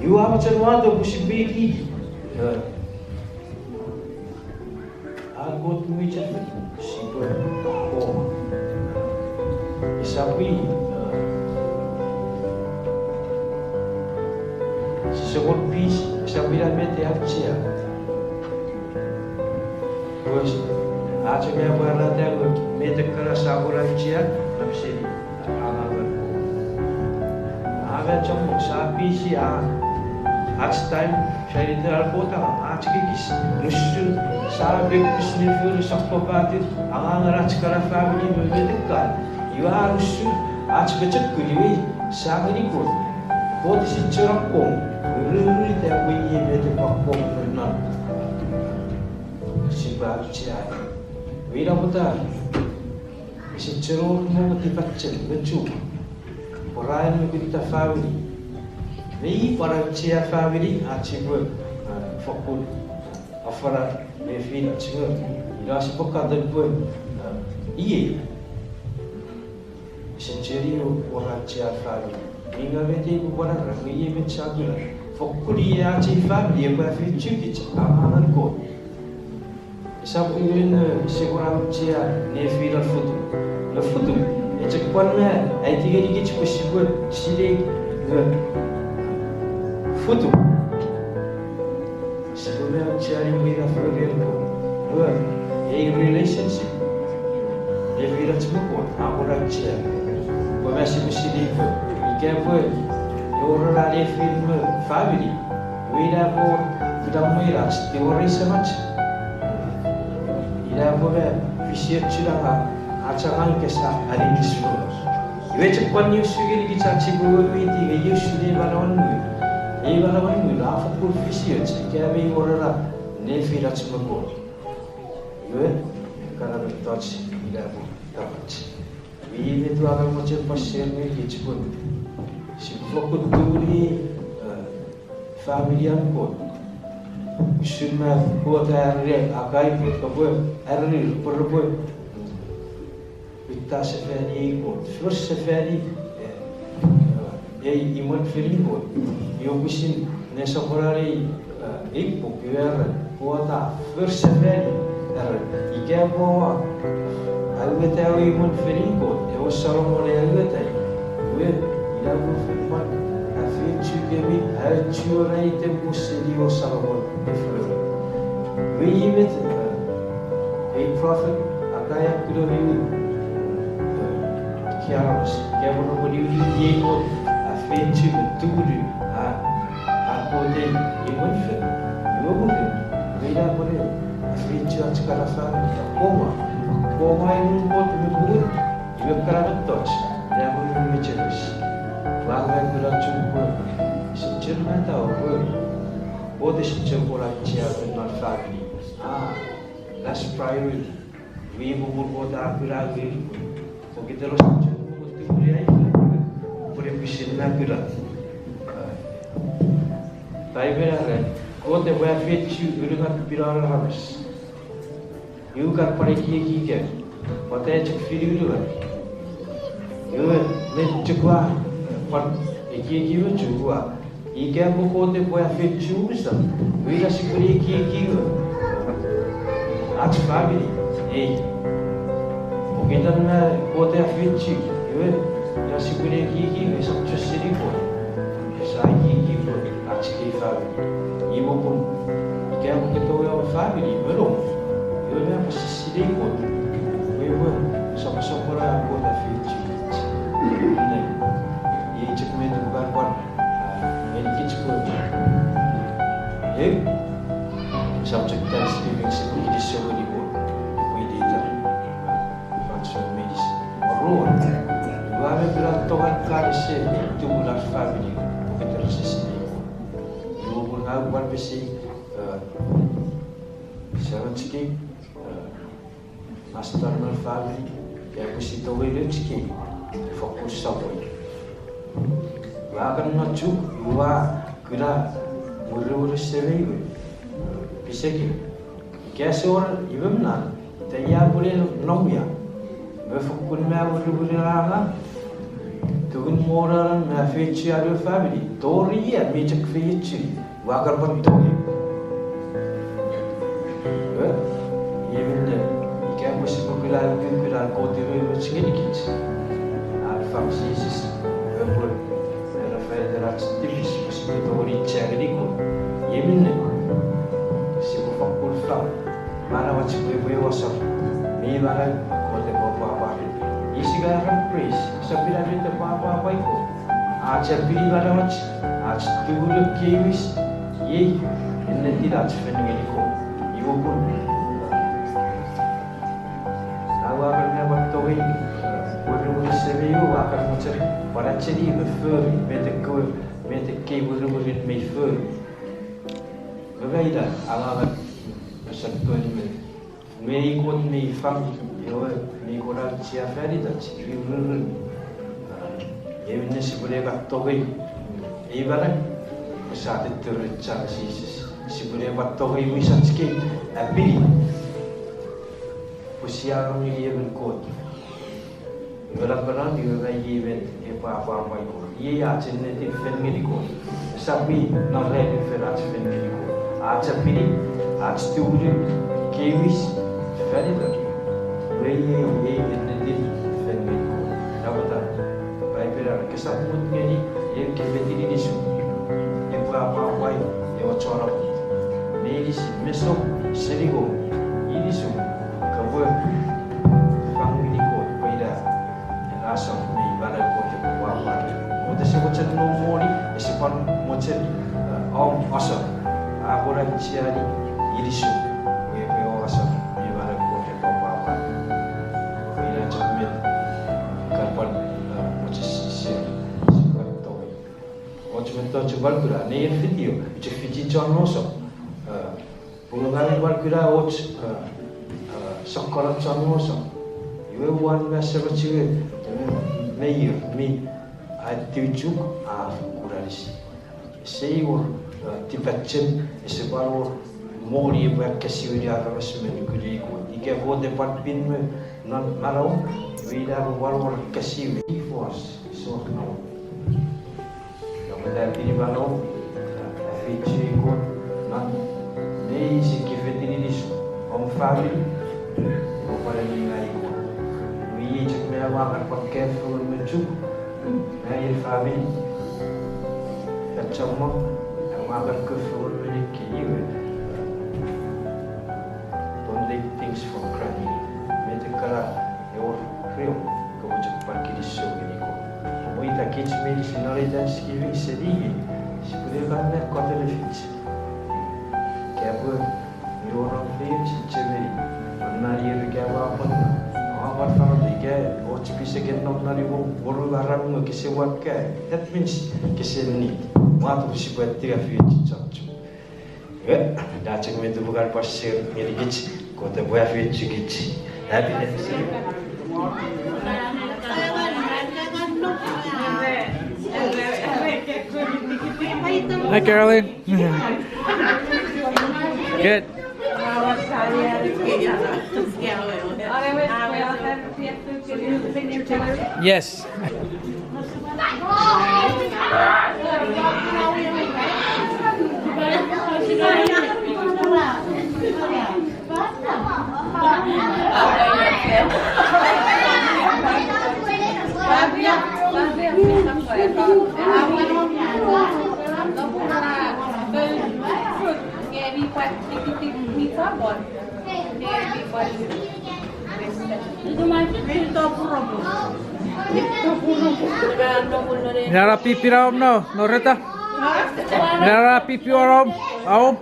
Iwe a mochen wato pwe sipwe ekieki. Eh. A Kot mwichen, sipwe koma. Esap i, eh, sise kon pis, esap ina met e auchea. Pwe, a chok me pwarata pwe met ekkana sa kon auchea, nap seni. Angangen Kot. A me chommong sa pisi a, ach time, sa iten an Kot a, ach kikis. Nusun sa pek pis ne fori sokkopaten, angangen ach kana family me metekan. Iwe a nusun, ach pochokun iwe, sa ngeni Kot. Kot ese chon akkom, ururita pwe iei met epwe akkom me non. Sipwe auchea. Iwe ina pwata. Ese chon wor mo tipachem me chuk. Pwe ra en me kutta family. Me i pwan auchea family, ach sipwe, eh, fokkun, eh, afara me feel ach nge. Ina sipwe katon pwe, eh, iei. Ese cheni wor auchea family. Inga met ei pwe pwan ara, me iei met sa kuna. Fokkun iei ach ei family, epwe afeiochukich, angangen Kot. Esap iwe, eh, sipwe auchea ne feel an futuk. Ne futuk, e chok pwan me, aiti ngenikich pwe sipwe sinei, eh, futuk. Sipwe me auchea ne pwe ina fori an Kot. Iwe, ei relationship. Ne feel ach me Kot, a pwan auchea. Pwe me sipwe sinei pwe, ika pwe, e wor ena ne feel me family. Iwe ina pwe, ina mwo ina ach, ewor ei semach. Ina pwe me, fisiochun angang, ach angang kese aninis fengen. Iwe chok pwan ni usun ngenikich ach sipwe weweiti nge usun ei manauen ngun. Ei manauen ngun, a fokkun fisioch, ika mi wor ena, ne feel ach me Kot. Iwe, ekkana mettoch ina pwe kapach. Iwe met ua kan mochen pwan share ngenikich pwe sipwe fokkun tumunu, eh, family an Kot. Usun me Kot a ereni Akai pwe, kopwe ereni, pwe repwe kutta sefani ei Kot. First sefani, eh, ei imwen fenin Kot. Iwe pwisin ne soponon ei, eh, ei puk iwe ren, Kot a first sefani, ren, ika pwe oua aueta ewe imwen fenin Kot, ewe Solomon a aueta, iwe, ina pwe fen pwan, afeiochukemi, achuonaitemi seni ewe Solomon e fori. Iwe iei met, eh, ei prophet, Akai a kuna niwin, eh, kianamas, ika pwe repwe niwiniti ei Kot, afeiochu me tumunu, a, a Kot ei imwen fen, iwe mwirin, iwe ina pwe ne, afeiochu ach kana family, koma, koma imwen Kot me pungun, iwe ekkana mettoch, ina pwe mi mecheres. Ua ngang kuna chok pwe, ese chon mata pwe, Kot ese chon pwan auchea me non family. Ah, last priority. Iwe popun Kot a kuna ngeni, pokiten ese chon pwan tumunu ai, pwe pwisin na kuna. Paipen a era, Kot epwe afeiochu unungat pinanen aramas. Iwe ka pwan ekieki ika, pwata chok fini unungat. Iwe, me chok ua, pwan ekieki me chok ua. Ika pwe Kot epwe afeiochu unusan, iwe ina sipwe ne ekieki we. Ach family, ei. Pokiten me Kot a afeiochu, iwe, ina sipwe ne ekieki we, esap chok seni Kot. Sia ekieki we, ach kei family. Iwe pun, ika pwe keto we family, me nom. Iwe me pwe sisini Kot. Iwe pwe, Kot a feiochukich. Iei chok met upwe kan pwan, ah, ngenikich pwe, eh, subject Thanksgiving, sipwe kinisou ngeni Kot epwe iteitan fansoun meinisin. Oruan, ua me pila tongan kan ese tumun ar famini pokiten rese sinei Kot. Iwe pun ngang upwe pwan pesei, eh, search kei, eh, Master non famini, ika pwe si tongei nouch kei fokkun sopwei. Ua kan no Chuuk, ua kuna mwirimwirin semei we pisekin. Ika ese wor imwem na, ita ia pwene nom ia. Me fokkun ma mwirimwirin angang, tumun moraran me afeiochu an we famini. Tori ia mi chok feiochu. Ua kan pwan tongei. Eh? Iei minne, ika pwe sipwe kuna ukukun an Kot umoumoch ngenikich. An fang Jises, epwe, era fan iten ach tipis, pwe sipwe tongeni chengeni Kot. Iei minne, sipwe fokkun fang manauach pwe epwe ew asor mi manau Kot epwe apwapwa ren. Ika sia kan praise, sap ina met epwe apwapwai Kot. Ach apini manauach, ach tumunuk kei wis, iei ennetin ach fen ngeni Kot. Iwe pun, ngang ua kan ne pwan tongei, mwirimwirin semei we ua kan mochen pwan acheni me fori met ekkewe, met ekkei mwirimwirin mi fori. Nge ina angangen ewe sap tongeni me Nge i Kot mi fang, ewe mi kon auchea fan itach, i ururun. Iei minne sipwene kan tongei ei manau, pwe sia tettenin chan Jises. Sipwene kan tongei wisach kei, apini, pwe sia nom ngeni emon Kot. Iwe napanapan iwe ngang iei met epwe apwapwai Kot. Iei ach ennetin fen ngeni Kot. Esap mi non ran fen ach fen ngeni Kot. Ach apini, ach tumunuk kei wis, fan itan. Iwe iei, iei ennetin fen ngeni Kot. Napanapan, Paipen a era, kesap mut ngeni ew kefetin inisum epwe apwapwai ewe chon aput. Meinisin, mesom, seni kom, inisum, kopwe fang ngeni Kot, pwe ina ena asor mi manau Kot epwe apwapwai. Kot ese mochen noum moni, ese pwan mochen, eh, om asor. A kon aucheani inisum, pwe epwe ew asor mi manau Kot epwe apwapwai. Pwe ina chok met kan pwan, eh, mochen share, sipwe tongei. Och mettoch ua pwan kuna, nei video, chok fiti chon oso. Eh, pun ngang ua pwan kuna och, eh, eh, sokkono chon oso. Iwe ua pwan meseno chiwe, eh, me ir mi a tiw Chuuk a fokkun anisi. Ese wor, eh, tipachem, ese pwan wor moni epwe akkasiwini aramas me nukunei Kot. Ika Kot epwe pwan pin me non manauom, iwe ina epwe pwan wor akkasiwin. If was, so no. Nge pwata pin manauom, afeiochu Kot non meinisin kefetin inisum, om famini, epwe pwan eninga Kot. Iwe iei chok me ua kan pwan kefengen me Chuuk, me ei famini. Fan chommong, ua kan kefengen me nekkei iwe. Don't take things for granted. Met ekkana e wor reom, kopwe chok pwan kinisou ngeni Kot. Kopwe ita kich meinisin non ei Thanksgiving seni iei, sipwene kan ne kotele fich. Ika pwe mi wor om feioch chemeni, non nani eri ika pwe a pwan, a pwan fangeta ika och pisekin nom non imwom, wor aramas kese wor kaeo. That means kese need. Ua tongeni sipwe tingafeioch chok. Iwe, ina chok met upwe kan pwan share ngenikich, Kot epwe afeiochukich. Happy Thanksgiving. Hi, Carolyn. Good. Yes. Nara pipi na om no, no reta. Nara pipi won om, aom.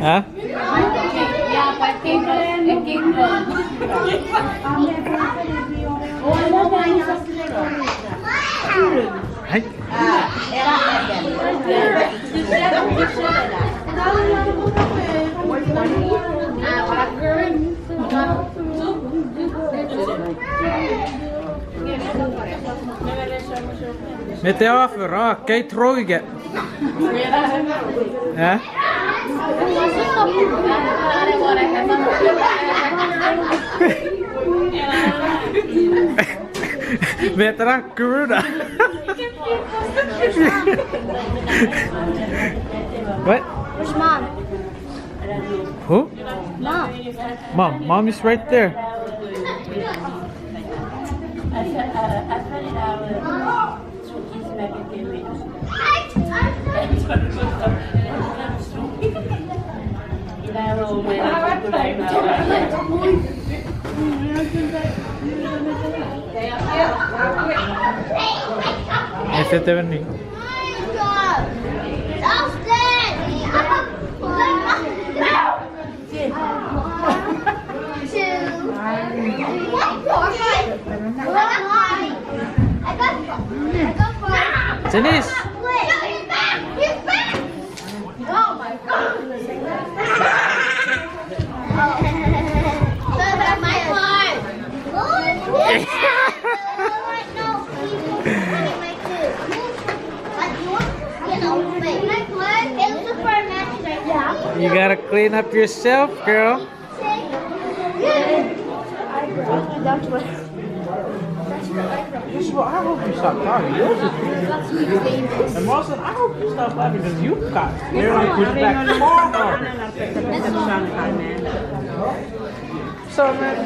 Huh? Hi. Met e offer, ah, kei trongike. Eh? Met ra kuruna. What? Where's mom? Who? Mom. Mom. Mom is right there. Ese te benni. Denise. Oh my God. You gotta clean up yourself, girl. Joshua, I hope you stop talking. Yours is weird. And Wilson, I hope you stop laughing because you've got very good back far. So many.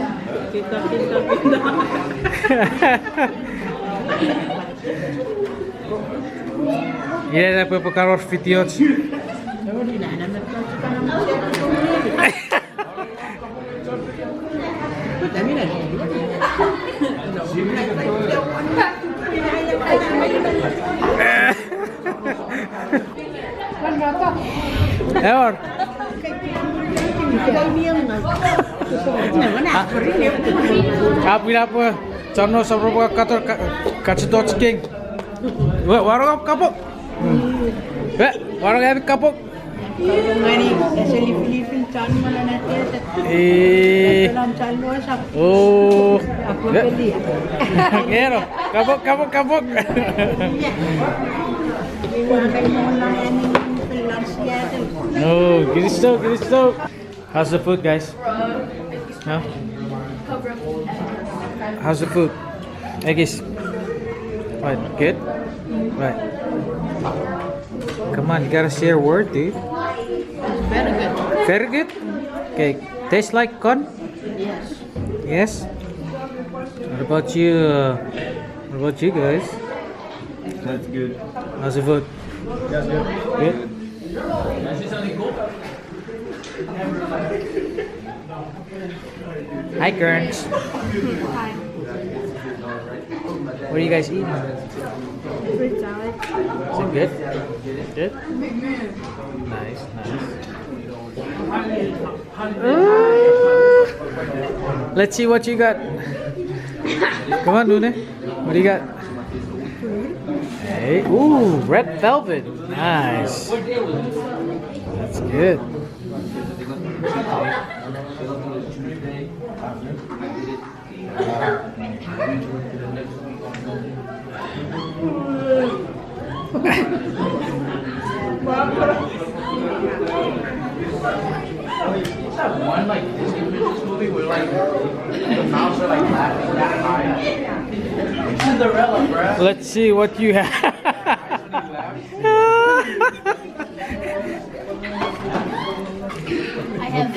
Iei epwe pwe karor fitioch. Eor. Apwinapwe, chon no sopropwe kator ka-, kachito chicken. Wa-, warongap kapok. Eh, warongap kapok. Ngeni, ese lifilifil chan manan ate. Eh. Pelan chan lo sa. Oh. Apo Eh. Pelia. Ngero, kapok, kapok, kapok. Iwa kan mo na ngeni pelan siate. No, kinisou, kinisou. How's the food, guys? Huh? How's the food? Ekis. Right, good? Right. Come on, you gotta share a word, dude. Very good. Very good? Okay, tastes like corn? Yes. Yes? What about you? Uh, what about you guys? That's good. How's the food? That's good. Good? Hi, Kerns. Hi. What are you guys eating? Fruit salad. Is it good? Good? Nice, nice. Ooh. Let's see what you got. Come on, Luna. What do you got? Hey, ooh, red velvet. Nice. That's good. One, like, Disney Princess movie where, like, the mouse are, like, laughing that high. It's Cinderella, bruh. Let's see what you have. I have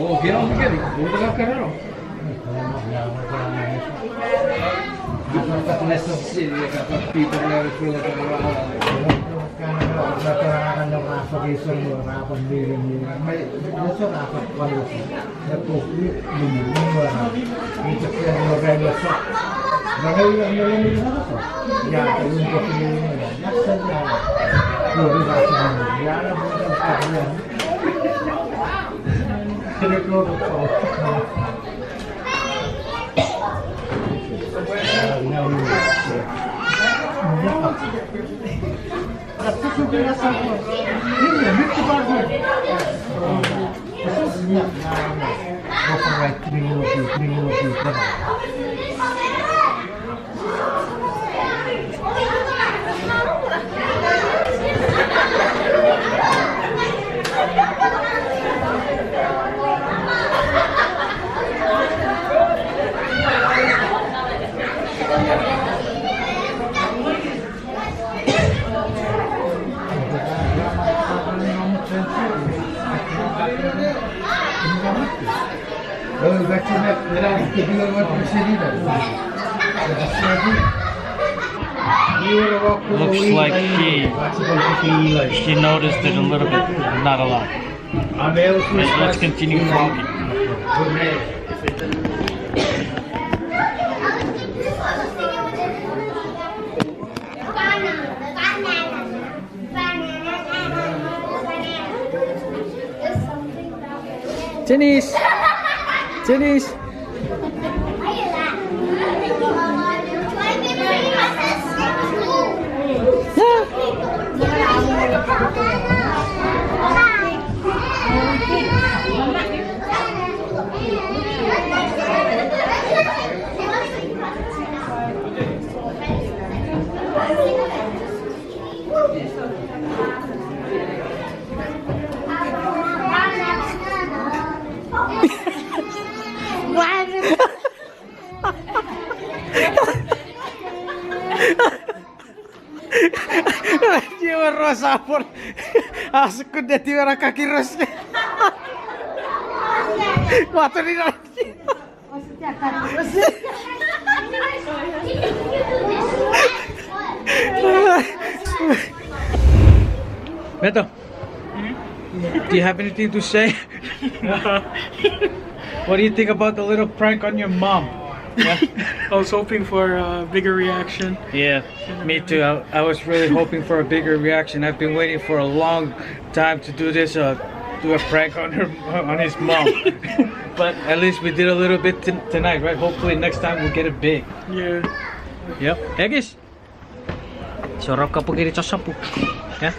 Oh, get off again. What the fuck, I don't know. Let's see, I got the people there for the Looks like she, she noticed it a little bit, not a lot. Let's, let's continue vlogging. Janice! Janice! Tiwe ros apor. Asukun ne tiwe ra kakiros. Water ina. Meto, do you have anything to say? What do you think about the little prank on your mom? Yeah? I was hoping for a bigger reaction. Yeah, me too. I, I was really hoping for a bigger reaction. I've been waiting for a long time to do this, uh, do a prank on her, on his mom. But at least we did a little bit t-, tonight, right? Hopefully next time we'll get it big. Yeah. Yep. Ekis. Sora kapukiri chosapu. Yeah.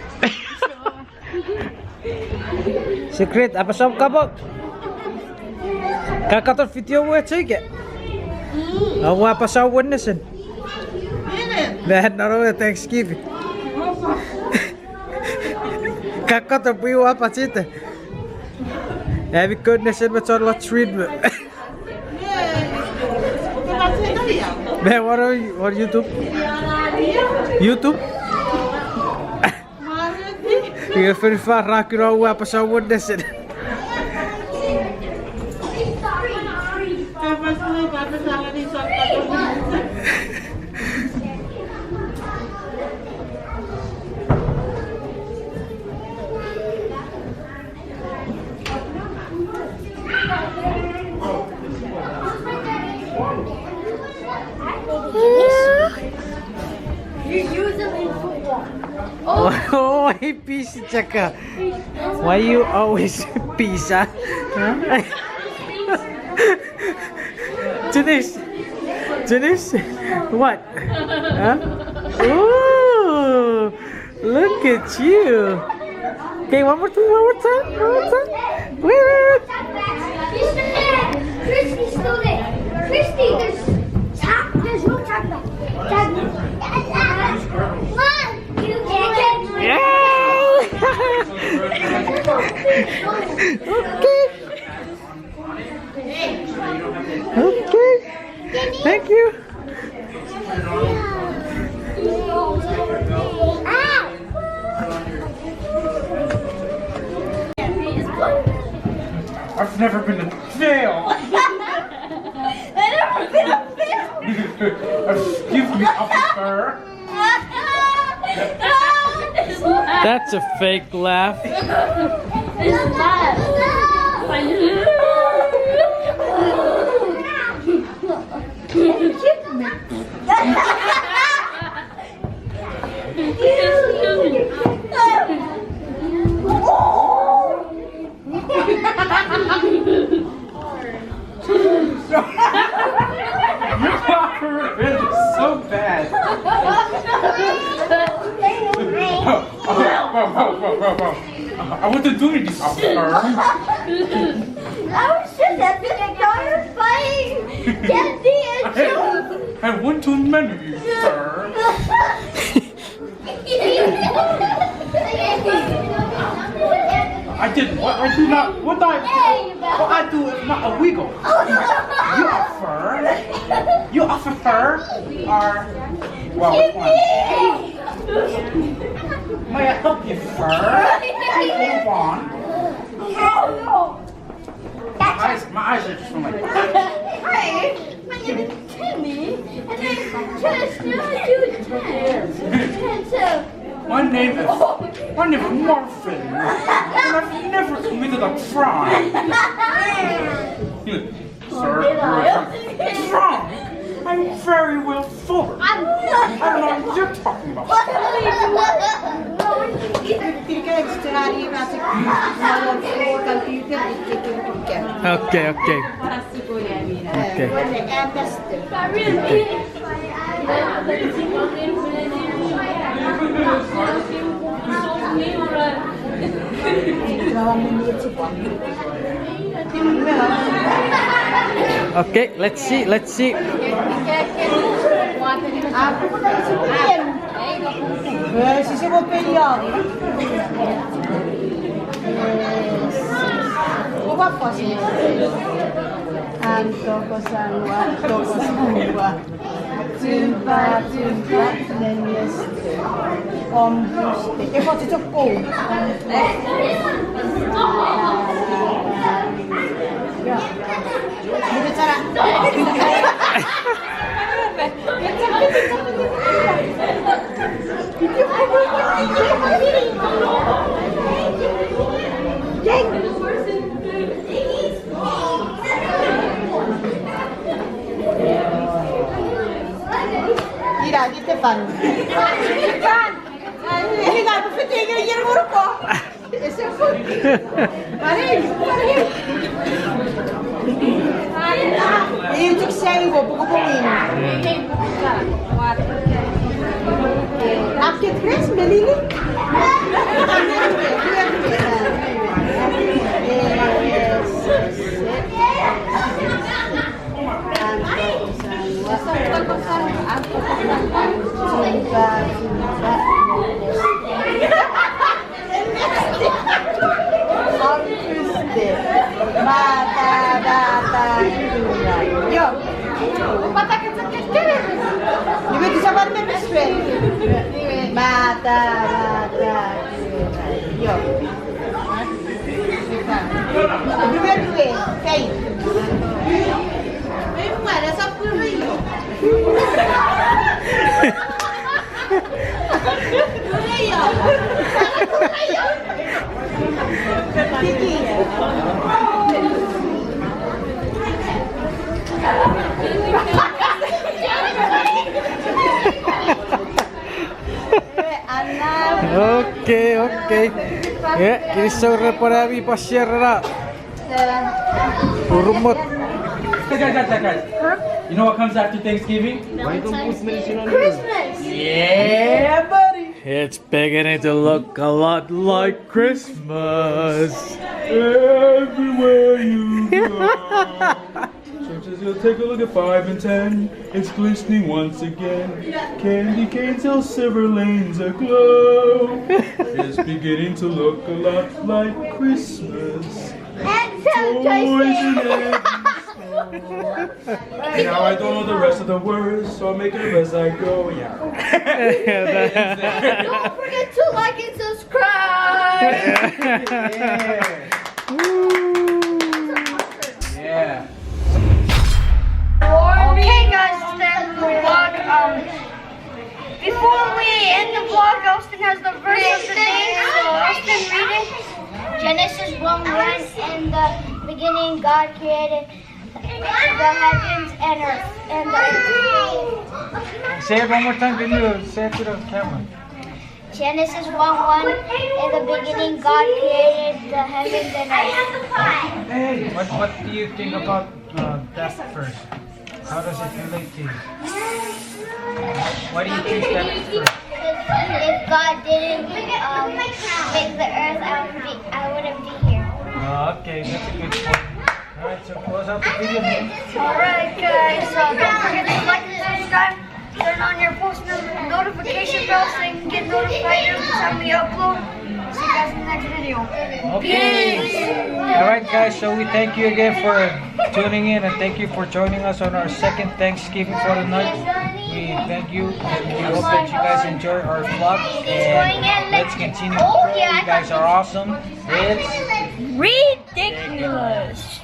Secret, apasa kapok. Ka katon video we chike. Aua apasa won nesen. Mean, no, no, Thanksgiving. Ka katon pwe ua apachita. Ami kon nesen me chon lo treat me. Me, what are you, what YouTube? YouTube? Iwe fen fan ra kuna ua apasa won nesen. You use them in football. Oh, he pees, Chaka. Why you always pees, huh? Huh? Janice, Janice, what? Huh? Ooh. Look at you. Okay, one more time, one more time, one more time. Wait, wait, wait. Christy, there's, there's no time left. Time left. Mom, you can't catch me. Yeah! Okay. Okay. Thank you. I've never been in jail. I've never been in jail. Excuse me, officer. That's a fake laugh. Your offer is so bad. I wasn't doing this, officer. I was just at the corner buying candy and juice. I had one too many, sir. I did what I do not, what I, what I do is not illegal. You offer, you offer her, or, well, which one? May I help you, sir? Please move on. My eyes, my eyes are just from like. Hi, my name is Timmy, and I just know you dance. And so, my name is, my name is Marvin, and I've never committed a crime. Sir, you're drunk. Drunk? I'm very well sober. I don't know what you're talking about. Okay, okay. Okay. Okay, let's see, let's see. Eh, sise mo pei ia. Yes. Opa pasi. An toko sanua, toko sanua. Timpa, timpa, nennes. Om buste. Eko titok ko. Ira, kite fan. Ira, kufete ira, ira, ira, ira. Ese fun. Pare, pare. Ei chok sai ko, puku puku. Akit Chris, melili. Mata, mata, kura. Yo. Mata, mata, kura. Yo. Okay, okay. Eh, kinisou ren pwan ami pwan share-na. Urumot. Guys, guys, guys, guys. You know what comes after Thanksgiving? Valentine's Day. Christmas. Yeah, buddy. It's beginning to look a lot like Christmas. Everywhere you go. You'll take a look at five and ten. It's glistening once again. Candy canes, those silver lanes aglow. It's beginning to look a lot like Christmas. And so toys in every store. Now I don't know the rest of the words, so I'll make it up as I go. Yeah. Don't forget to like and subscribe. Yeah. Okay, guys, it's the end of the vlog. Um, before we end the vlog, Austin has the verse of the day. So, Austin, read it. Genesis one one, in the beginning God created the heavens and earth and the earth. Say it one more time. Can you say it to the camera? Genesis one one, in the beginning God created the heavens and earth. Hey, what, what do you think about uh, that verse? How does it relate to you? Why do you choose that verse? If God didn't um, make the earth, I, would be, I wouldn't be here. Uh, okay, that's a good point. All right, so close out the video, man. All right, guys, so don't forget to like and subscribe. Turn on your post no- notification bell so you can get notified every time we upload. See you guys in the next video. Okay. Peace. All right, guys, so we thank you again for tuning in, and thank you for joining us on our second Thanksgiving for the night. We thank you, and we hope that you guys enjoy our vlog. And let's continue to pray. You guys are awesome. It's ridiculous.